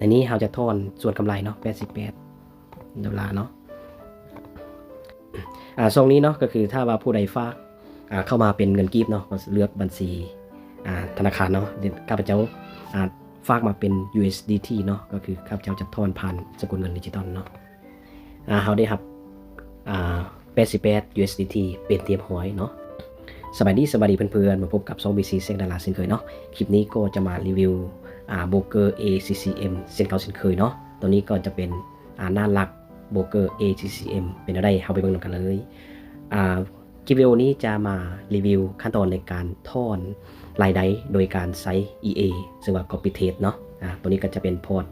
ໃນນີ້ເຮົາຈະຖອນສ່ວນກຳໄລເນາະ ແປດສິບແປດໂດລາເນາະ. ອາ ຊ່ອງນີ້ເນາະ ກໍຄືຖ້າວ່າຜູ້ໃດຝາກ ອາ ເຂົ້າມາເປັນເງິນກີບເນາະ ກໍເລືອກບັນຊີ ອາ ທະນາຄານເນາະ. ຂ້າພະເຈົ້າ ອາ ຝາກມາເປັນ USDT ເນາະ ກໍຄືຂ້າພະເຈົ້າຈະຖອນຜ່ານສະກຸນເງິນດິຈິຕອນເນາະ. ອາ ເຮົາໄດ້ຮັບ ອາ ແປດສິບແປດ USDT ເປັນທີ່ຮຽບຮ້ອຍເນາະ. ສະບາຍດີ ສະບາຍດີເພື່ອນໆ ມາພົບກັບຊ່ອງ BC ແສງດາລາເຊັ່ນເຄີຍເນາະ. ຄລິບນີ້ກໍຈະມາຣີວິວ ອາ ໂບຣກເກີ ACCM ເຊັ່ນເກົ່າເຊັ່ນເຄີຍເນາະ. ຕົວນີ້ກໍຈະເປັນ ອາ ໜ້າຫຼັກໂບຣກເກີ ACCM ເປັນແນວໃດ ເຮົາໄປເບິ່ງນຳກັນເລີຍ. ອາ ຄລິບວິດີໂອນີ້ຈະມາຣີວິວຂັ້ນຕອນໃນການຖອນລາຍໄດ້ໂດຍການໃຊ້ EA ເຊິ່ງວ່າ Copy Trade ເນາະ. ອາ ຕົວນີ້ກໍຈະເປັນພອດ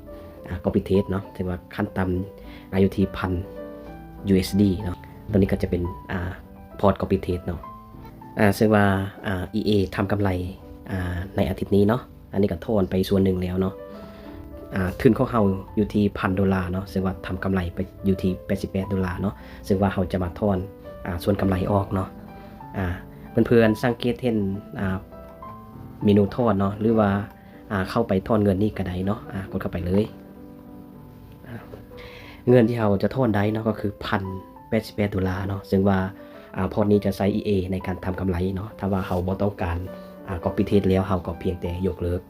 ອາ Copy Trade ເນາະ ເຊິ່ງວ່າຂັ້ນຕ່ຳ ອາ ຢູ່ທີ່ ໜຶ່ງພັນ USD ເນາະ. ຕົວນີ້ກໍຈະເປັນ ອາ ພອດ Copy Trade ເນາະ ອາ ເຊິ່ງວ່າ ອາ EA ທຳກຳໄລ ອາ ໃນອາທິດນີ້ເນາະ. ອັນນີ້ກໍຖອນໄປສ່ວນໜຶ່ງແລ້ວເນາະ. ອາ ທຶນຂອງເຮົາຢູ່ທີ່ພັນໂດລາເນາະ ເຊິ່ງວ່າທຳກຳໄລໄປຢູ່ທີ່ແປດສິບແປດໂດລາເນາະ ເຊິ່ງວ່າເຮົາຈະມາຖອນ ອາ ສ່ວນກຳໄລອອກເນາະ. ອາ ເພື່ອນໆສັງເກດເຫັນ ອາ ເມນູຖອນເນາະ ຫຼືວ່າ ອາ ເຂົ້າໄປຖອນເງິນນີ້ກໍໄດ້ເນາະ. ອາ ກົດເຂົ້າໄປເລີຍ. ອາ ເງິນທີ່ເຮົາຈະຖອນໄດ້ເນາະ ກໍຄື ໜຶ່ງພັນແປດສິບແປດໂດລາເນາະ ເຊິ່ງວ່າ ອາ ພອດນີ້ຈະໃຊ້ EA ໃນການທຳກຳໄລເນາະ. ຖ້າວ່າເຮົາບໍ່ຕ້ອງການ ອາ Copy Trade ແລ້ວ ເຮົາກໍພຽງແຕ່ຍົກເລີກ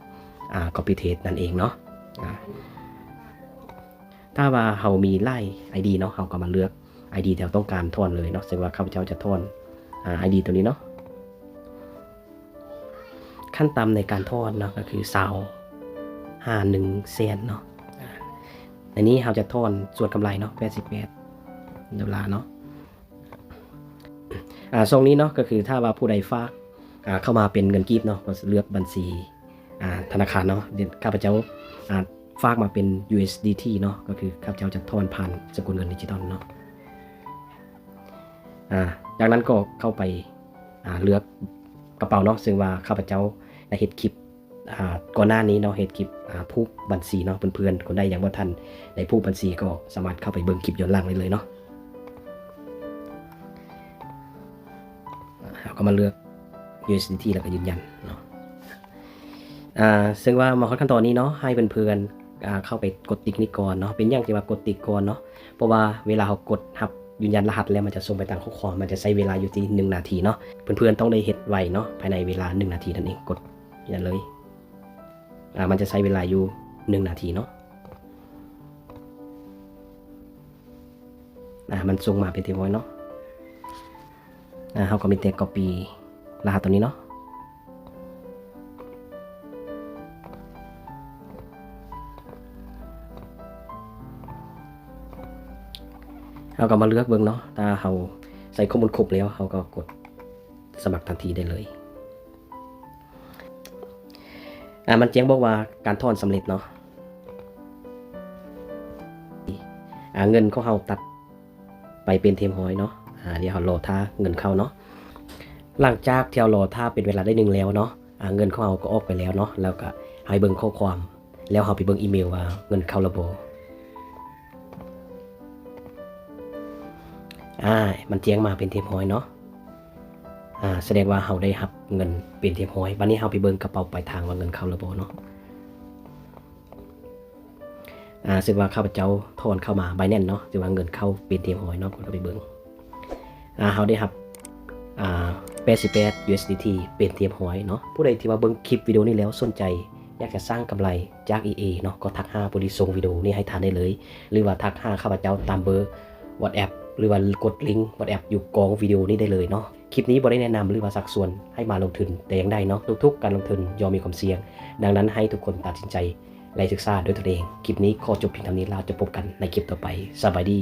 ອາ Copy Trade ນັ້ນເອງເນາະ. ອາ ຖ້າວ່າເຮົາມີຫຼາຍ ID ເນາະ ເຮົາກໍມາເລືອກ ID ທີ່ເຮົາຕ້ອງການຖອນເລີຍເນາະ ເຊັ່ນວ່າຂ້າພະເຈົ້າຈະຖອນ ອາ ID ຕົວນີ້ເນາະ. ຂັ້ນຕ່ຳໃນການຖອນເນາະ ກໍຄືຊາວຫາໜຶ່ງແສນເນາະ. ອາ ໃນນີ້ເຮົາຈະຖອນສ່ວນກຳໄລເນາະ ແປດສິບແປດໂດລາເນາະ. ອາ ຊ່ອງນີ້ເນາະ ກໍຄືຖ້າວ່າຜູ້ໃດຝາກ ອາ ເຂົ້າມາເປັນເງິນກີບເນາະ ກໍເລືອກບັນຊີ ອາ ທະນາຄານເນາະ. ຂ້າພະເຈົ້າ ອາ ຝາກມາເປັນ USDT ເນາະ ກໍຄືຂ້າພະເຈົ້າຈະຖອນຜ່ານສະກຸນເງິນດິຈິຕອນເນາະ. ອາ ຈາກນັ້ນກໍເຂົ້າໄປ ອາ ເລືອກກະເປົາເນາະ ເຊິ່ງວ່າຂ້າພະເຈົ້າໄດ້ເຮັດຄລິບ ອາ ກ່ອນໜ້ານີ້ເນາະ ເຮັດຄລິບ ອາ ຜູກບັນຊີເນາະ. ເພື່ອນໆຄົນໃດຍັງບໍ່ທັນໄດ້ຜູກບັນຊີ ກໍສາມາດເຂົ້າໄປເບິ່ງຄລິບຍ້ອນຫຼັງໄດ້ເລີຍເນາະ. ເຮົາກໍມາເລືອກ USDT ແລ້ວກໍຢືນຢັນເນາະ. ອາ ເຊິ່ງວ່າມາຮອດຂັ້ນຕອນນີ້ເນາະ ໃຫ້ເພື່ອນໆ ອາ ເຂົ້າໄປກົດຕິກນີ້ກ່ອນເນາະ. ເປັນຫຍັງຈຶ່ງວ່າກົດຕິກກ່ອນເນາະ? ເພາະວ່າເວລາເຮົາກົດຮັບຢືນຢັນລະຫັດແລ້ວ ມັນຈະສົ່ງໄປຕາມຂໍ້ຄວາມ ມັນຈະໃຊ້ເວລາຢູ່ທີ່ໜຶ່ງນາທີເນາະ. ເພື່ອນໆຕ້ອງໄດ້ເຮັດໄວເນາະ ພາຍໃນເວລາໜຶ່ງນາທີນັ້ນເອງ. ກົດນີ້ເລີຍ. ອາ ມັນຈະໃຊ້ເວລາຢູ່ໜຶ່ງນາທີເນາະ. ອາ ມັນສົ່ງມາເປັນທີ່ຮຽບຮ້ອຍເນາະ. ອາ ເຮົາກໍມີແຕ່ copy ລະຫັດຕົວນີ້ເນາະ. ເຮົາກໍມາເລືອກເບິ່ງເນາະ. ຖ້າເຮົາໃສ່ຂໍ້ມູນຄົບແລ້ວ ເຮົາກໍກົດສະໝັກທັນທີໄດ້ເລີຍ. ອາ ມັນແຈ້ງບອກວ່າການຖອນສຳເລັດເນາະ. ອາ ເງິນຂອງເຮົາຕັດໄປເປັນທີ່ຮຽບຮ້ອຍເນາະ. ອາ ດຽວເຮົາລໍຖ້າເງິນເຂົ້າເນາະ. ຫຼັງຈາກທີ່ເຮົາລໍຖ້າເປັນເວລາໄດ້ໜຶ່ງແລ້ວເນາະ ອາ ເງິນຂອງເຮົາກໍອອກໄປແລ້ວເນາະ. ແລ້ວກໍໃຫ້ເບິ່ງຂໍ້ຄວາມ ແລ້ວເຮົາໄປເບິ່ງອີເມວວ່າເງິນເຂົ້າແລ້ວບໍ່. ອາ ມັນແຈ້ງມາເປັນທີ່ຮຽບຮ້ອຍເນາະ. ອາ ສະແດງວ່າເຮົາໄດ້ຮັບເງິນເປັນທີ່ຮຽບຮ້ອຍ. ບັດນີ້ເຮົາໄປເບິ່ງກະເປົາປາຍທາງວ່າເງິນເຂົ້າແລ້ວບໍ່ເນາະ. ອາ ເຊິ່ງວ່າຂ້າພະເຈົ້າຖອນເຂົ້າມາ Binance ເນາະ ເຊິ່ງວ່າເງິນເຂົ້າເປັນທີ່ຮຽບຮ້ອຍເນາະ. ກໍໄປເບິ່ງ ອາ ເຮົາໄດ້ຮັບ ອາ ແປດສິບແປດ USDT ເປັນທີ່ຮຽບຮ້ອຍເນາະ. ຜູ້ໃດທີ່ວ່າເບິ່ງຄລິບວິດີໂອນີ້ແລ້ວສົນໃຈ ຢາກຈະສ້າງກຳໄລຈາກ EA ເນາະ ກໍທັກຫາຜູ້ທີ່ສົ່ງວິດີໂອນີ້ໃຫ້ທ່ານໄດ້ເລີຍ ຫຼືວ່າທັກຫາຂ້າພະເຈົ້າຕາມເບີ WhatsApp ຫຼືວ່າກົດລິງ WhatsApp ຢູ່ກ້ອງວິດີໂອນີ້ໄດ້ເລີຍເນາະ. ຄລິບນີ້ບໍ່ໄດ້ແນະນຳ ຫຼືວ່າຊັກຊວນໃຫ້ມາລົງທຶນແຕ່ຢ່າງໃດເນາະ. ທຸກໆການລົງທຶນຍ່ອມມີຄວາມສ່ຽງ, ດັ່ງນັ້ນໃຫ້ທຸກຄົນຕັດສິນໃຈ ແລະ ສຶກສາດ້ວຍຕົນເອງ. ຄລິບນີ້ຂໍຈົບພຽງເທົ່ານີ້ ແລ້ວຈະພົບກັນໃນຄລິບຕໍ່ໄປ. ສະບາຍດີ.